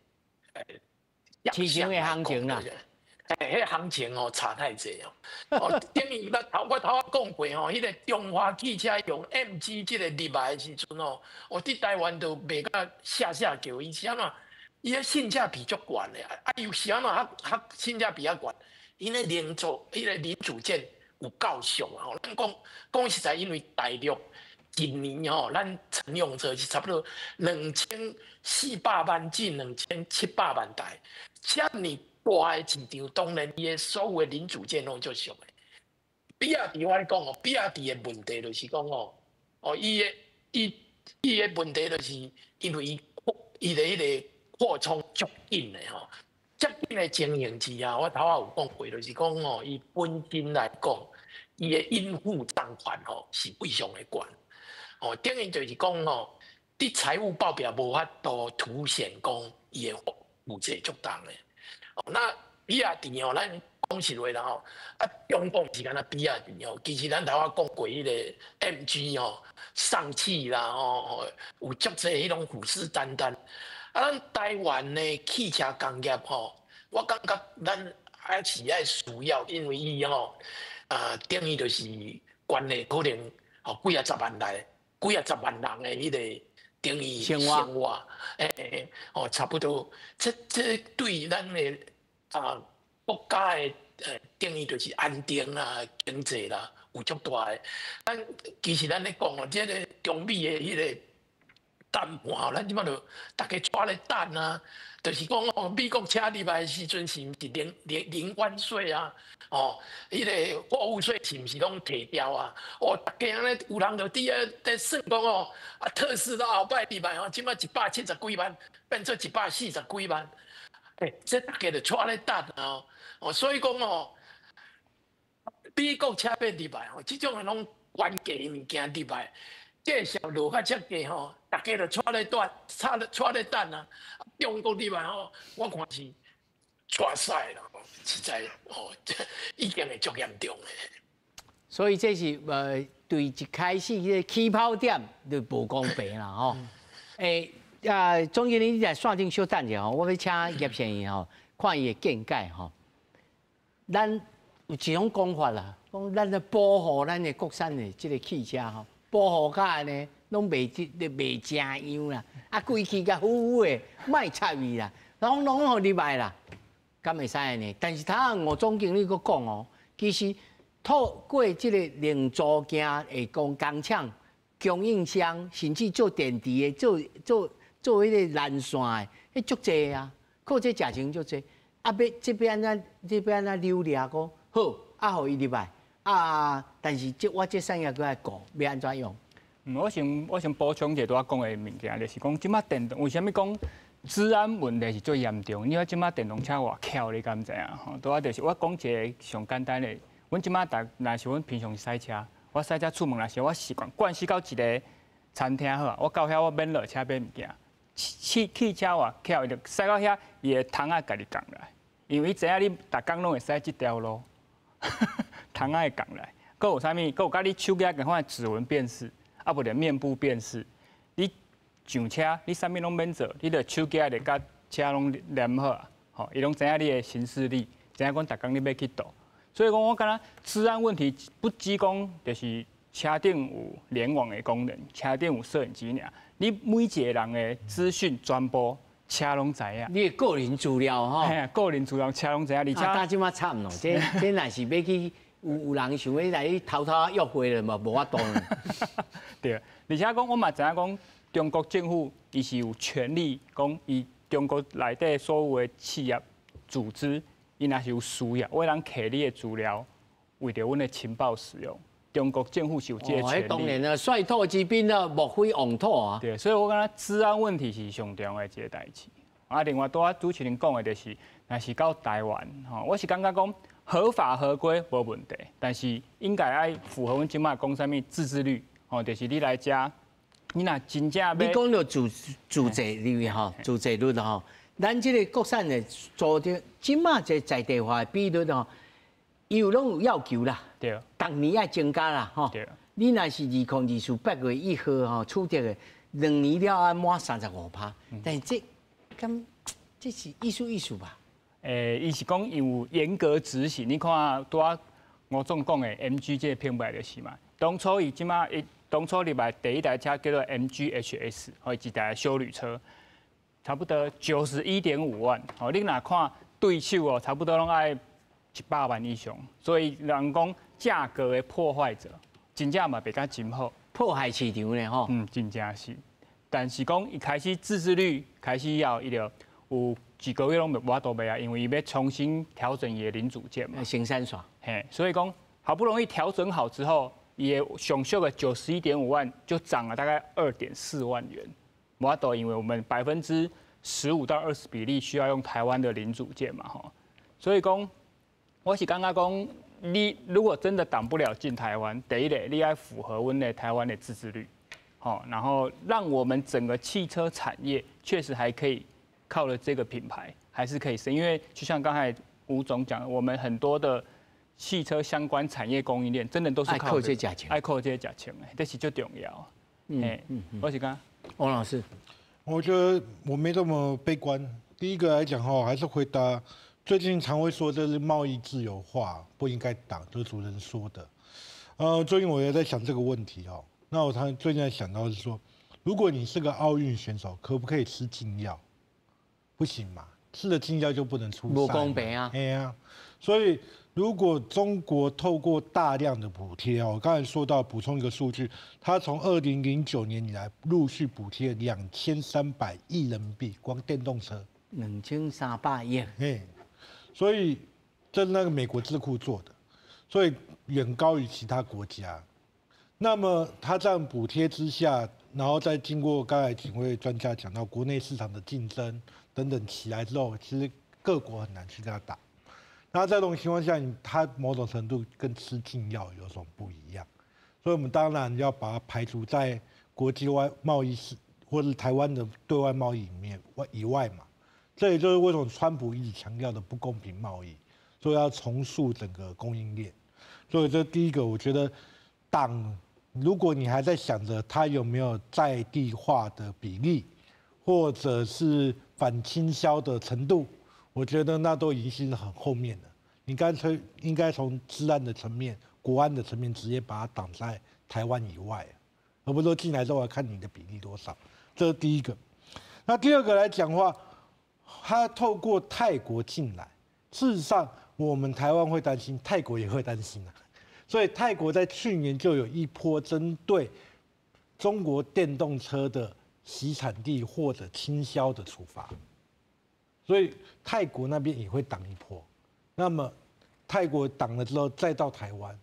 市場的行情啦，欸，彼个行情哦差太濟哦。哦，等於我頭仔講過吼，彼个中華汽車用 MG 這个入來的時陣哦，我佇台灣都賣甲嚇嚇叫，伊是按怎？伊个性價比足懸的，啊，又是按怎較性價比較懸？𪜶个零組件有夠俗啊！吼，咱講講實在，因為大陸一年吼，咱乘用車是差不多2400萬至2700萬台，遮爾大的市場，當然伊的所有的零組件攏足俗的。比亞迪我咧講哦，比亞迪的問題就是講哦，哦，伊的問題就是因為伊的彼个擴充足緊的吼，足緊的情形之下，我頭仔有講過，就是講哦，伊本身來講，伊的應付賬款吼是非常的懸，哦，等於就是講吼，佇財務報表無法度凸顯講伊的負債足重的。哦，那比亞迪哦，咱講實話啦吼，啊，中國毋是干焦比亞迪哦，其實咱頭仔講過彼个 MG 吼，上汽啦吼，有足濟彼種虎視眈眈。啊，咱台灣的汽車工業吼，我感覺咱還是愛需要，因為伊吼啊，等於就是關係可能吼幾仔十萬來，幾仔十萬人的彼个等於生活，哦，差不多，這對咱的啊國家的等於就是安定啦、經濟啦，有足大的。咱其實咱咧講哦，這个中美的彼个談判吼，咱這擺就逐家掣咧等啊，就是講哦，美國車入來的時陣是毋是零關稅啊？哦，彼个貨物稅是毋是攏提掉啊？哦，逐家按呢有人就佇遐咧算講哦，啊特斯拉後擺入來吼，這擺170幾萬變做140幾萬，欸，這逐家就掣咧等啊！哦，所以講哦，美國車欲入來吼，這種的攏懸價物件入來。價數落較遮低吼，逐家就掣咧等，掣咧等啊！中國入來吼，我看是掣死啦，實在吼，已經會足嚴重的。所以這是對一開始彼个起跑點就無公平啦吼。欸啊，總經理，你來線頂小等一下吼，我欲請葉先生吼，看伊的見解吼。咱有一種講法啦，講咱咧保護咱的國產的這个汽車吼。保護甲按呢，攏袂成樣啦，啊，規氣甲呼呼的，莫插伊啦，攏予入來啦，敢會使按呢？但是頭仔吳總經理閣講哦，其實透過這个零組件的工廠、供應商，甚至做電池的、做彼个纜線的，彼足濟啊，靠這食錢足濟。啊，欲這欲按怎，這欲按怎扭掠講好，啊，予伊入來。啊！但是這我這產業閣愛顧，欲按怎用？我先補充一下拄仔講的物件，就是講這擺電動為啥物講資安問題是最嚴重？你看這擺電動車偌巧，你敢知影？吼，拄仔就是我講一個上簡單的，阮這擺逐若是阮平常時駛車，我駛車出門若是我習慣慣勢到一个餐廳好啊，我到遐我免落車買物件，汽車偌巧，伊就駛到遐，伊的窗仔家己降來，因為伊知影你逐工攏會駛這條路。窗仔會降來，閣有啥物？閣有佮你手機共款指紋辨識，啊無就面部辨識。你上車，你啥物攏免做，你著手機就佮車攏連好啊，吼，伊攏知影你的行事曆，知影講逐工你欲去佗。所以講，我感覺資安問題不只講就是車頂有聯網的功能，車頂有攝影機爾，你每一個人的資訊全部。車攏知影。你的個人資料吼？嘿，個人資料車攏知影，而且。啊，這馬慘咯，這若是欲去有人想欲來偷偷約會了嘛，無法度。對，而且講我嘛知影講，中國政府伊是有權利講，伊中國內底所有的企業組織，伊若是有需要，會當摕你的資料，為著阮的情報使用。中國政府是有這個權利。當然啦，率土之濱啊，莫非王土啊。對，所以我感覺治安問題是上重要的一個代誌。啊，另外拄仔主持人講的就是，若是到台灣，吼，我是感覺講合法合規無問題，但是應該愛符合阮這馬講啥物自制率，吼，就是你來遮，你若真正欲你講著自制率吼，自制率吼，咱這個國產的做著，這馬這在地化的比率吼，伊有攏有要求啦，逐年愛增加啦，吼。你若是2024 8月1號吼取得的，2年了愛滿35%，但是這敢這是意思意思吧？伊是講有嚴格執行，你看拄仔吳總講的 MG 這個品牌就是嘛。當初伊這馬伊當初入來第一台車叫做 MGHS，吼，一台休旅車，差不多91.5萬。吼，你若看對手哦，差不多攏愛100萬以上。所以人講價格的破壞者，真正嘛袂甲真好，破壞市場咧吼。嗯，真正是。但是講伊開始自制率開始以後，伊就有幾個月攏無法度賣啊，因為伊欲重新調整伊的零組件嘛。生產線。嘿，所以講好不容易調整好之後，伊的上俗的91.5萬就漲了大概2.4萬元。無法度，因為我們15%到20%比例需要用台灣的零組件嘛，吼。所以講，我是感覺講，你如果真的擋不了進台灣，第一個你愛符合阮的台灣的自制率，好，然後讓我們整個汽車產業確實還可以靠了這個品牌，還是可以升。因為就像剛才吳總講，我們很多的汽車相關產業供應鏈，真的都是靠這價錢，愛靠這價錢的，這是最重要。嗯嗯，我是講，王老師，我覺得我沒這麼悲觀。第一個來講哈，還是回答最近常會說這是貿易自由化不應該擋，這是主持人說的。最近我也在想這個問題哦。那我他最近在想到是說，如果你是個奧運選手，可不可以吃禁藥？不行嘛，吃了禁藥就不能出賽。不公平啊！哎呀，所以如果中國透過大量的補貼哦，我剛才說到補充一個數據，他從2009年以來陸續補貼2300億人民幣，光電動車 2300億。嘿，所以這是那個美國智庫做的，所以遠高於其他國家。那麼他這樣補貼之下，然後再經過剛才幾位專家講到國內市場的競爭等等起來之後，其實各國很難去跟他打。那在這種情況下，他某種程度跟吃禁藥有什麼不一樣？所以我們當然要把它排除在國際外貿易是或者台灣的對外貿易裡面外以外嘛。這也就是為什麼川普一直強調的不公平貿易，所以要重塑整個供應鏈。所以這第一個，我覺得擋，如果你還在想着它有沒有在地化的比例，或者是反傾銷的程度，我覺得那都已經是很後面了。你乾脆應該從治安的層面、國安的層面，直接把它擋在台灣以外，而不是說進來之後要看你的比例多少。這是第一個。那第二個來講的話，他透過泰國進來，事實上我們台灣會擔心，泰國也會擔心啊。所以泰國在去年就有一波針對中國電動車的洗產地或者傾銷的處罰，所以泰國那邊也會擋一波。那麼泰國擋了之後，再到台灣，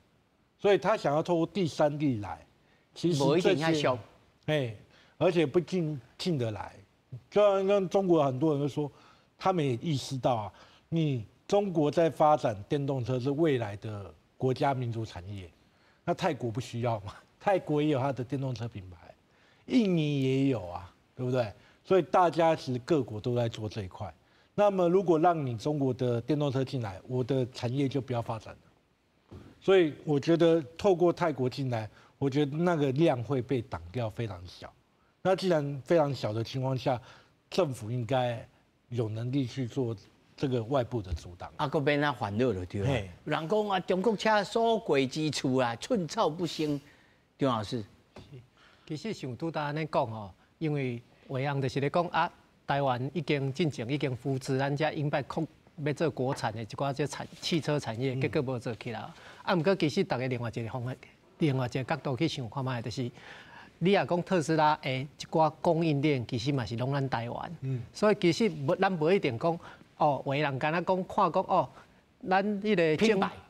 所以他想要透過第三地來，其實這些，哎，而且不進得來，就像中國很多人都說，他們也意識到啊，你中國在發展電動車是未來的國家民族產業，那泰國不需要嗎？泰國也有它的電動車品牌，印尼也有啊，對不對？所以大家其實各國都在做這一塊。那麼如果讓你中國的電動車進來，我的產業就不要發展了。所以我覺得透過泰國進來，我覺得那個量會被擋掉非常小。那既然非常小的情況下，政府應該有能力去做這個外部的阻擋。啊，閣免啊煩惱就對了。人講啊，中國車所過之處啊，寸草不生。張老師，其實像拄才按呢講吼，因為偉陽就是咧講啊，台灣已經進前已經扶持咱遮應該控欲做國產的一寡這產汽車產業，結果無做起來。啊，毋過其實逐家另外一个方向，另外一个角度去想看覓，就是你若講特斯拉的一寡供應鏈，其實嘛是攏咱台灣。所以其實無咱無一定講哦，有的人敢若講看講哦，咱彼个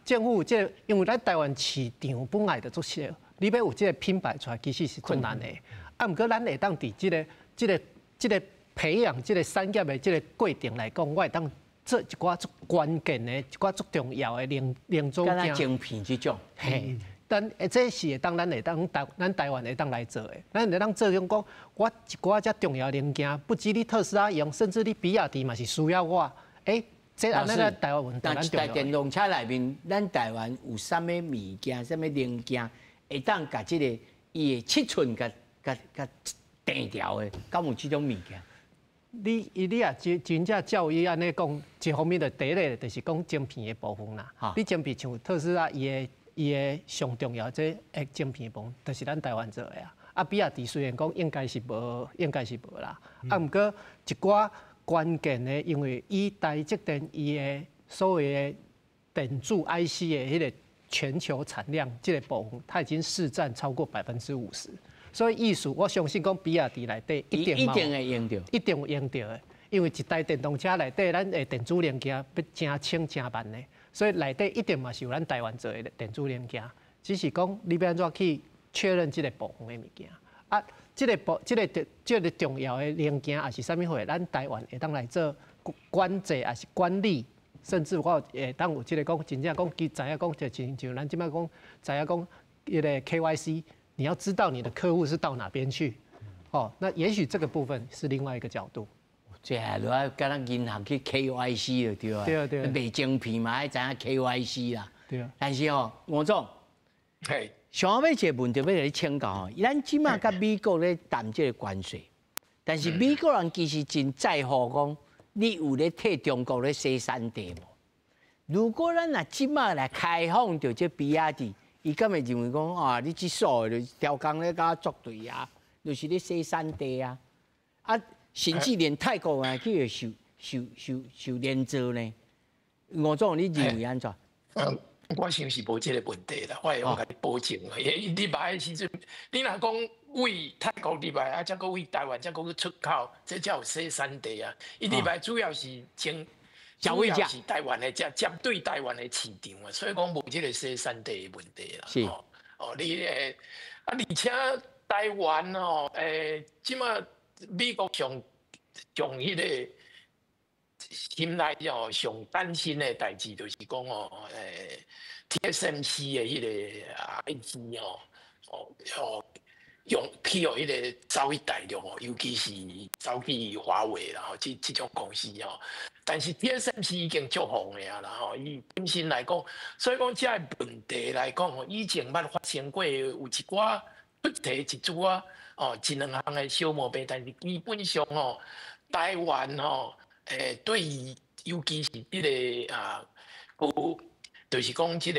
政府這個，因為咱台灣市場本來就足小，你欲有這个品牌出來，其實是困難的。啊，毋過咱會當佇這個培養這个產業的這个過程來講，我會當做一寡足關鍵的、一寡足重要的零組件。晶片這種。嘿，但這是會當咱會當台咱台灣會當來做的。咱會當做種講，我一寡遮重要零件，不止你特斯拉用，甚至你比亞迪嘛是需要我。欸，這按呢咱台灣但一台電動車內面，咱台灣有啥物物件、啥物零件，會當共這个伊的尺寸共共定調的，敢有這種物件？你也真正照伊按呢講，一方面就第一个就是講晶片的部分啦。你晶片像特斯拉，伊的上重要這个晶片部分，就是咱台灣做的啊。啊，比亞迪雖然講應該是無，應該是無啦。啊，毋過一寡關鍵的，因為以台積電伊的所謂的電子 IC 的彼个全球產量這个部分，它已經市佔超過50%。所以意思，我相信講比亞迪內底一定一定會用著，一定有用著的。因為一台電動車內底，咱的電子零件欲誠輕誠慢的，所以內底一定嘛是有咱台灣做的電子零件。只是講你欲按怎去確認這个部分的物件啊？這個重要的零件也是啥物貨？咱台灣會當來做管制，也是管理，甚至我會當有這個講，真正講，佮知影講，就親像咱這擺講，知影講，彼个 KYC。你要知道你的客戶是到哪邊去，哦，那也許這個部分是另外一個角度。這係就愛敢若銀行去 KYC 就對啊。對啊對啊。賣晶片嘛愛知影 KYC 啦。對啊。但是哦，吳總，上尾一個問題欲共你請教吼，咱這馬佮美國咧談這个關稅，但是美國人其實真在乎講，你有咧替中國咧洗產地無？如果咱若這馬來開放著這比亞迪，伊敢會認為講啊，你這數的就刁工咧共我作對啊，就是咧洗產地啊，啊，甚至連泰國也去會受連坐呢。吳總，你認為按怎？我想是無這个問題啦，我會用共你保證。伊入來的時陣，你若講為泰國入來，啊，才閣為台灣，才閣去出口，這才有洗產地啊。伊入來主要是前，主要是台灣的，這針對台灣的市場啊，所以講無這个洗產地的問題啦。哦，你啊，而且台灣哦，這馬美國上上彼个心內哦上擔心的代誌就是講哦，TSMC 的彼个 IC 哦，哦用去予彼个走去大陸哦，尤其是走去華為啦吼，這種公司吼。但是 TSMC 已經足紅的啊啦吼，伊本身來講，所以講這个問題來講吼，以前捌發生過有一寡出題一撮仔哦，一兩項的小毛病，但是基本上吼，台灣吼，對於尤其是這个啊，有就是講這個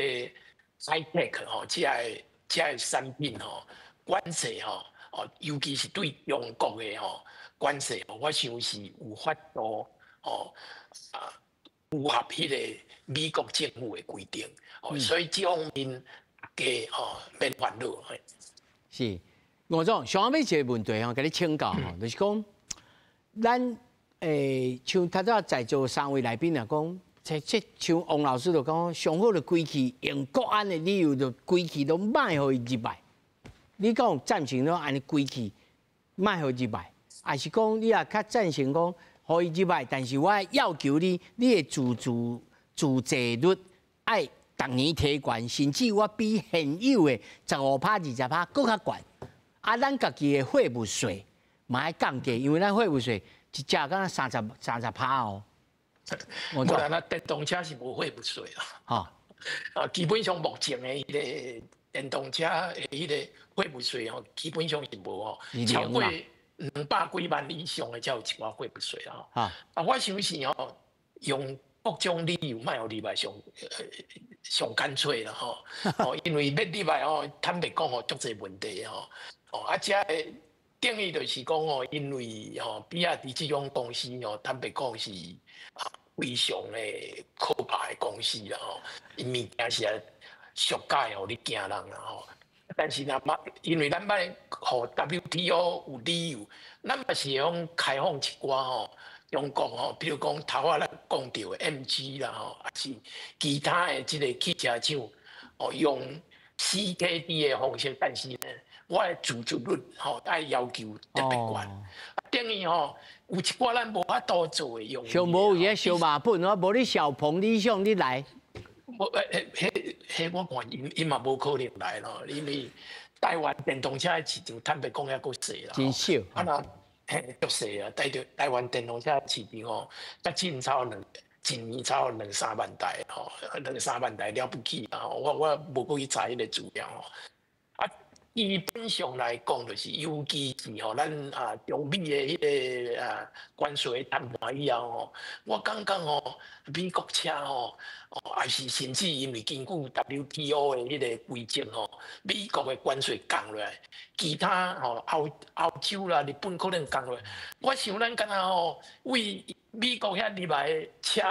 high tech 吼，這个產品吼，關稅吼，哦，尤其是對中國的吼關稅，我想是有法度哦啊，符合彼个美國政府的規定，哦，所以這方面大家吼免煩惱。是，吳總，上尾一個問題吼，共你請教吼，就是講，咱像頭拄仔在座三位來賓來講，這像王老師就講，上好就規氣用國安的理由就規氣攏莫予伊入來。你講贊成攏按呢規氣莫予入來，抑是講你也較贊成講予伊入來，但是我要求你，你的自製率愛逐年提懸，甚至我比現有的15%、20%閣較懸。啊，咱家己的貨物稅嘛愛降低，因為咱貨物稅一隻敢若30%哦。無啦，那電動車是無貨物稅啦。啊，基本上目前的彼个電動車的彼个貨物稅吼，基本上是無吼，超過200幾萬以上的才有一寡貨物稅啦。啊，我相信吼，用各種理由莫予入來上乾脆啦吼。哦，因為欲入來吼，坦白講吼，足濟問題吼。哦，啊，這个等于就是讲吼，因为吼，比亚迪这种公司吼，坦白讲是啊非常的可怕的公司啦吼，伊物件是啊俗价予你惊人啦吼。但是若嘛，因为咱欲予 WTO 有理由，咱嘛是会用开放一寡吼，中国吼，比如讲头仔咱讲著的 MG 啦吼，抑是其他的这个汽车厂哦，用 CKD 的方式，但是呢，我的自足率吼爱要求特别悬，啊，等于吼有一寡咱无法度做的用。小无有小马本，我无你小鹏、理想你来。无，彼彼我看𪜶嘛无可能来咯，因为台湾电动车的市场坦白讲犹阁细啦。真少。啊若嘿足细啊，台湾电动车市场吼，才进超两一年超两三万台吼，两三万台了不起啊！我无阁去查彼个资料吼。啊，基本上来讲，就是尤其是吼，咱啊中美的彼个啊关税谈判以后吼，我感觉吼美国车吼，哦，抑是甚至因为根据 WTO 的彼个规则吼，美国的关税降落来，其他吼欧洲啦、日本可能降落来。我想咱敢若吼为美国遐入来的车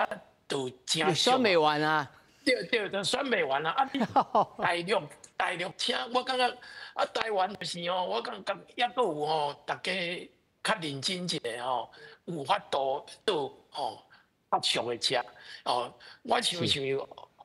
都真选袂完啊！对对，都选袂完啊！啊，大陆车，我感觉啊，台湾就是吼，我感觉犹阁有吼，大家较认真一下吼，有法度做吼较俗的车哦。我像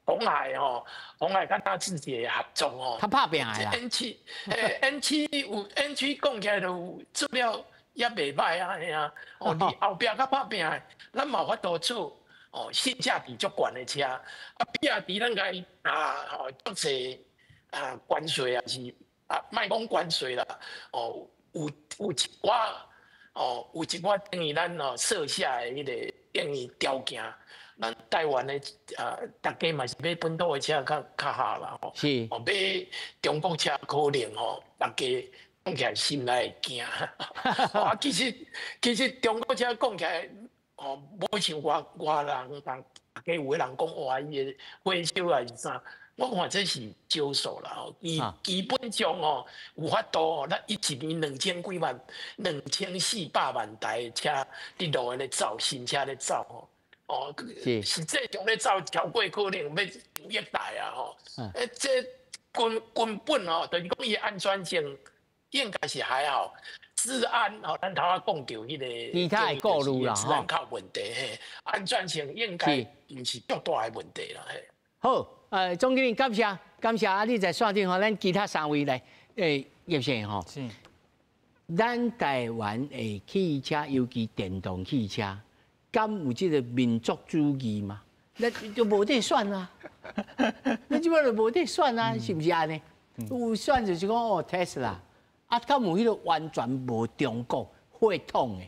鸿海吼，鸿海佮纳智捷合作吼，较拍拚的啦。 N7，N7 有 N7 讲起来就做了也袂䆀啊，嘿啊，哦，你后壁较拍拚的，咱嘛有法度做哦，性价比足悬的车，啊，比亚迪咱共伊啊，吼，足济啊关税也是啊，莫讲关税啦，哦，有一寡哦，有一寡等于咱哦设下的彼个等于条件，咱台湾的啊，大家嘛是买本土的车较较合啦吼，哦，买中国车可能吼，大家讲起来心内会惊。啊，其实中国车讲起来，哦，无像外外人，大家有的人讲哇，伊的火烧还是啥，我看这是少数啦吼。基本上吼，有法度吼，咱一年2000几万、2400万台车伫路咧走，新车咧走吼。哦，实际上咧走超过可能欲1亿台啊吼。这根本吼，就是讲伊安全性应该是还好。资安吼，咱头仔讲著彼个，其他的顾虑啦，资安较有问题嘿，安全性应该毋是足大的问题啦嘿。好，总经理感谢感谢啊！你在线顶吼，咱其他三位来，叶先生吼，是，咱台湾的汽车，尤其电动汽车，敢有这个民族主义吗？咱就无得选啊，咱这摆就无得选啊，是毋是按呢？有选就是讲哦，Tesla。啊，敢有彼个完全无中国血统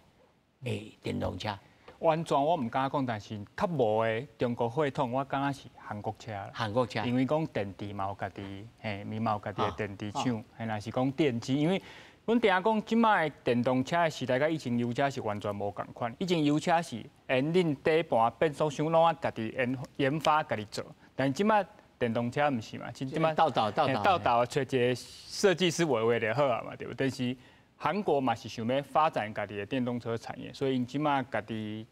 的电动车？完全我毋敢讲，但是较无的中国血统，我感觉是韩国车。韩国车，因为讲电池嘛有家己，嘿，伊嘛有家己的电池厂，嘿，若是讲电机，因为阮定讲，这摆电动车的时代，佮以前油车是完全无仝款。以前油车是引擎、底盘、变速箱拢爱家己研发、家己做，但这摆电动车毋是嘛？这摆斗斗斗斗斗揣一个设计师画画就好啊嘛，对无？但是韩国嘛是想欲发展家己的电动车产业，所以𪜶这摆家己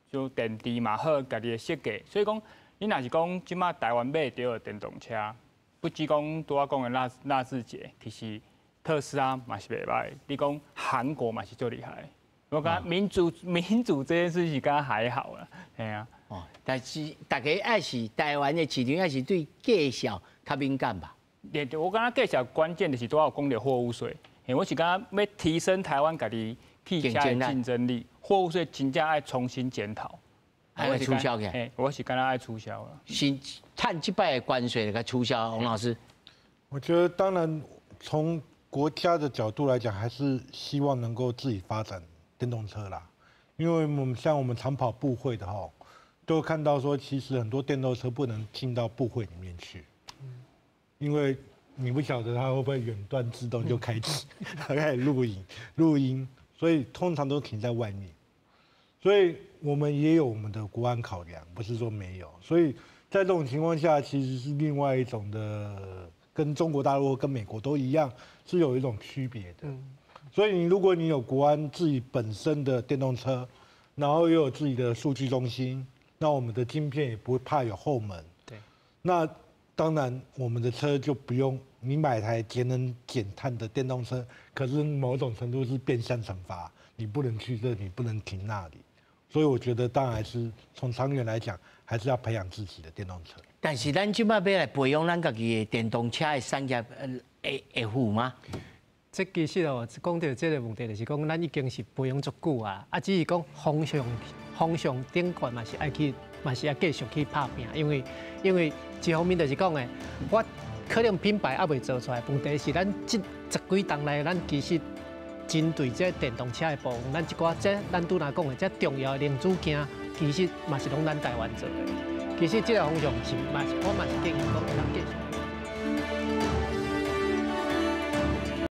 就电池嘛好，家己的设计。所以讲，你若是讲这摆台湾买著的电动车，不止讲拄仔讲的纳智捷，其实特斯拉嘛是袂䆀。你讲韩国嘛是足厉害。我感觉民主这件事是敢还好啦，嘿啊。哦，但是大家爱是台湾的市场，还是对价数较敏感吧？对对，我感觉价数关键就是拄仔有讲著货物税。我是感觉欲提升台湾家己汽车的竞争力，货物税真正爱重新检讨，爱取消起来。我是感觉爱取消啦。是趁这摆的关税来取消，王老师。我觉得当然从国家的角度来讲，还是希望能够自己发展电动车啦，因为我们像我们常跑部会的哈，都看到说，其实很多电动车不能进到部会里面去，因为你不晓得它会不会远端自动就开启，开始录影录音，所以通常都停在外面。所以我们也有我们的国安考量，不是说没有。所以在这种情况下，其实是另外一种的，跟中国大陆跟美国都一样，是有一种区别的。所以你如果你有國安自己本身的電動車，然後又有自己的數據中心，那我們的晶片也不會怕有後門。那當然我們的車就不用你買台節能減碳的電動車，可是某種程度是變相懲罰，你不能去這，你不能停那裡。所以我覺得當然還是從長遠來講，還是要培養自己的電動車。但是咱這擺欲來培養咱家己的電動車的產業，會赴嗎？這其實哦，講著這个問題，就是講咱已經是培養足久啊，啊，只是講方向頂懸嘛是愛去，嘛是愛繼續去拍拚，因為一方面就是講的，我可能品牌猶未做出來，問題是咱這十幾冬來，咱其實針對這電動車的部分，咱一寡這咱拄若講的這重要的零組件，其實嘛是攏咱台灣做的。其實這个方向是嘛是我嘛是建議講會當繼續。